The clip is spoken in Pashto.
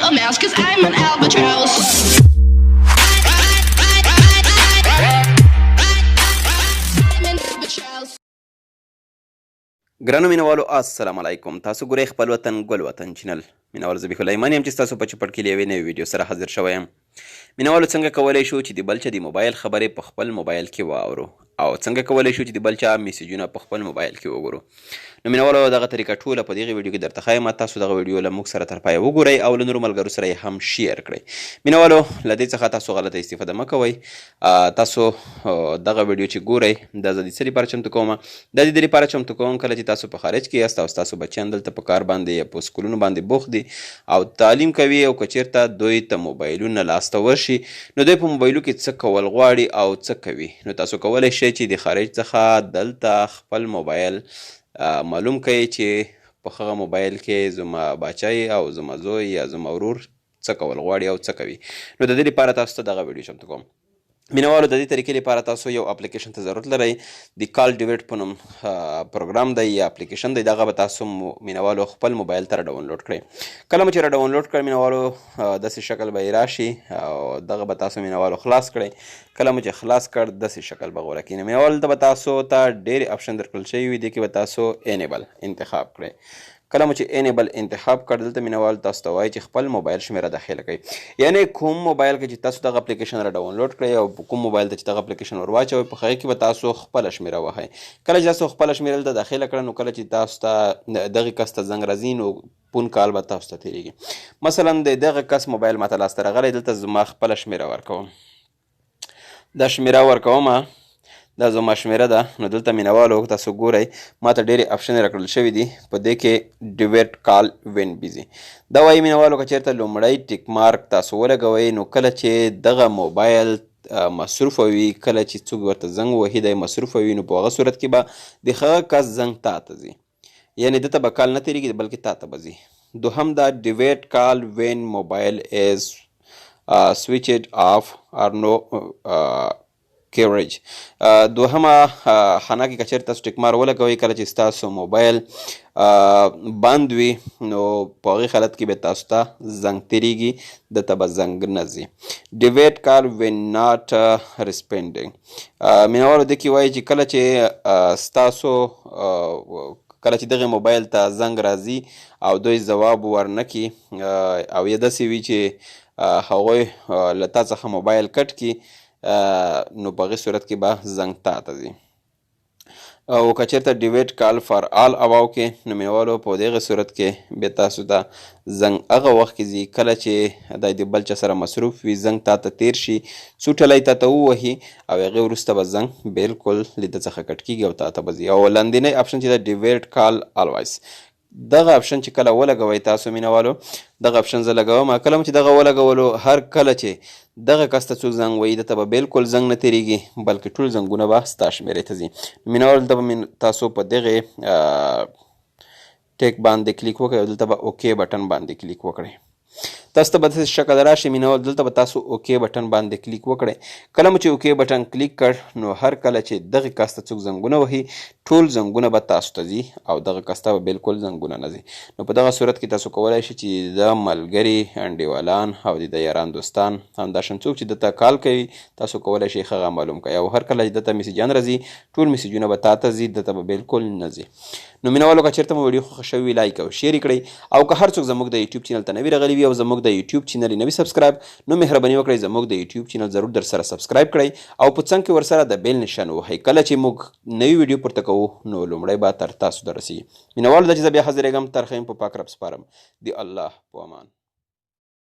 little mouse, 'cause I'm an albatross. I'm an albatross. ګرانو مینوالو، السلام علیکم. تاسو ګورئ خپل وطن ګل وطن چینل. مینوال، ذبیح الله ایمان یم چې تاسو په چوپړ کې له یوې نوې ویډیو سره حاضر شوی یم. مینوالو، څنګه کولی شو چې د بل چا د موبایل خبرې په خپل موبایل کې واورو او څنګه کولی شو چې د بل چا میسجونه په خپل موبایل کې وګورو؟ نو مینوالو، دغه طریقه ټوله په دغه ویډیو کې درته ښایم. تاسو دغه ویډیو له موږ سره تر پایه وګورئ او له نورو ملګرو سره یې هم share کړئ. مینوالو، له دې څخه تاسو غلطه استفاده مه کوئ. تاسو دغه ویډیو چې ګورئ، دا زه د څه لپاره چمتو کوم؟ دا د دې لپاره چمتو کوم، کله چې تاسو په خارج کې یاست او ستاسو بچیان دلته په کار باندې یا په سکولونو باندې بوخت دي او تعلیم کوي، او که چېرته دوی ته موبایلونه لاسته ورشي، نو دوی په موبایلو کې څه کول غواړي او څه کوي. نو تاسو کولی شئ چې د خارج څخه دلته خپل موبایل معلوم کړئ چې په هغه موبایل کې زما بچی او زما زوی یا زما ورور څه کول غواړي او څه کوي. نو د دې لپاره تاسو ته دغه ویډیو چمتو کوم. مینوالو، د دې طریقې لپاره تاسو یو اپلیکیشن ته ضرورت لرئ. د کال ډیویټ په نوم پروګرام دی یا اپلیکیشن دی. دغه به تاسو مینوالو خپل موبایل ته ډاونلوډ کړئ. کله مو چې را ډاونلوډ کړ مینوالو، داسې شکل به یې راشي او دغه به تاسو مینوالو خلاص کړئ. کله مو چې خلاص کړ، داسې شکل به غوره کړي. مینوالو، دلته به تاسو ته ډېرې option درکړل شوي وي. دې کې به تاسو enable انتخاب کړئ. کله مو چې enable انتخاب کړ، دلته مینوال تاسو ته وایي چې خپل موبایل شمیره داخله کړئ. یعنی کوم موبایل کې چې تاسو دغه اپلیکیشن را ډاونلوډ کړئ او کوم موبایل ته چې دغه اپلیکیشن ور واچوئ، په هغې کې به تاسو خپله شمیره وهئ. کله چې تاسو خپله شمیره دلته داخله کړه، نو کله چې تاسو ته دغه کس ته زنګ راځي، نو phone call به تاسو ته تېرېږي. مثلا د دغه کس موبایل ماته لاسته راغلی، دلته زما خپله شمیره ورکوم. دا شمیره ورکوم، دا زما شمیره ده. نو دلته مینوالو، تاسو ګورئ، ماته ډېرې option راکړل شوي دي. په دې کې divert call when busy دا وایي مینوالو، که چېرته لومړی tick mark تاسو ولګوئ، نو کله چې دغه موبایل مصروف وي، کله چې څوک ورته زنګ وهي، دی مصروف وي، نو په هغه صورت کې به د هغه کس زنګ تا ته ځي. یعنی ده ته به call نه تېرېږي، بلکې تا ته به ځي. دوهم دا divert call when mobile is switched off or no coverage. دوهمه خانه کې که چېرته تاسو tick mark ولګوئ، کله چې ستاسو موبایل بند وي، نو په هغې حالت کې به تاسو ته زنګ تېرېږي، ده ته به زنګ نه ځي. divert call when not responding، مینوالو، دې کې وایي چې ستاسو کله چې دغه موبایل ته زنګ راځي او دوی ځواب ورنکړي او یا داسې وي چې هغوی له تا څخه موبایل cut کړي، نو په هغې صورت کې به زنګ تا ته ځي. او که چېرته divert call for all above کې، نو مینوالو، په دغه صورت کې بیا تاسو ته زنګ هغه وخت کې ځي کله چې دی د بل چا سره مصروف وي، زنګ تا ته تیر شي، څو ټلی تا ته ووهي او هغې وروسته به زنګ بالکل له ده څخه cut کېږي او تا ته به ځي. او لاندینی option چې ده، divert call always، دغه option چې کله ولګوئ تاسو مینوالو، دغه option زه لګوم. کله مو چې دغه ولګولو، هر کله چې دغه کس ته څوک زنګ وهي، ده ته به بالکل زنګ نه تېرېږي، بلکې ټول زنګونه به ستا شمېرې ته ځي. مینوالو، دلته به تاسو په دغې tick باندې کلیک وکړئ او دلته به OK button باندې کلیک وکړئ. تاسو ته به داسې شکل راشي. مینوال، دلته به تاسو OK button باندې کلیک وکړئ. کله مو چې OK button click کړ، نو هر کله چې دغه کس ته څوک زنګونه وهي، ټول زنګونه به تاسو ته ځي او دغه کس ته به بالکل زنګونه نه ځي. نو په دغه صورت کې تاسو کولای شئ چې د ملګري، انډیوالان او د یاران، دوستان، همداشان څوک چې دته call کوي، تاسو کولای شئ هغه معلوم کړئ. او هر کله چې دته میسجان راځي، ټول میسجونه به تا ته ځي، دته به بالکل نه ځي. نو مینوالو، که چېرته مو ویډیو خوښه شوې وي، like او share یې کړئ. او که هر څوک زموږ د یوټیوب چینل ته نوي راغلي وي او زموږ د یوټیوب چینل یې نه وي subscribe، نو مهرباني وکړئ، زموږ د یوټیوب چینل ضرور در سره subscribe کړئ او په څنګ کې ورسره د bell نشان ووهئ. کله چې موږ نوي ویډیو پورته کوو، نو لومړی به تر تاسو درسي. مینوالو، دا چې زه بیا حاضرېږم، تر ښه په پاک رب سپارم، دی الله په امان.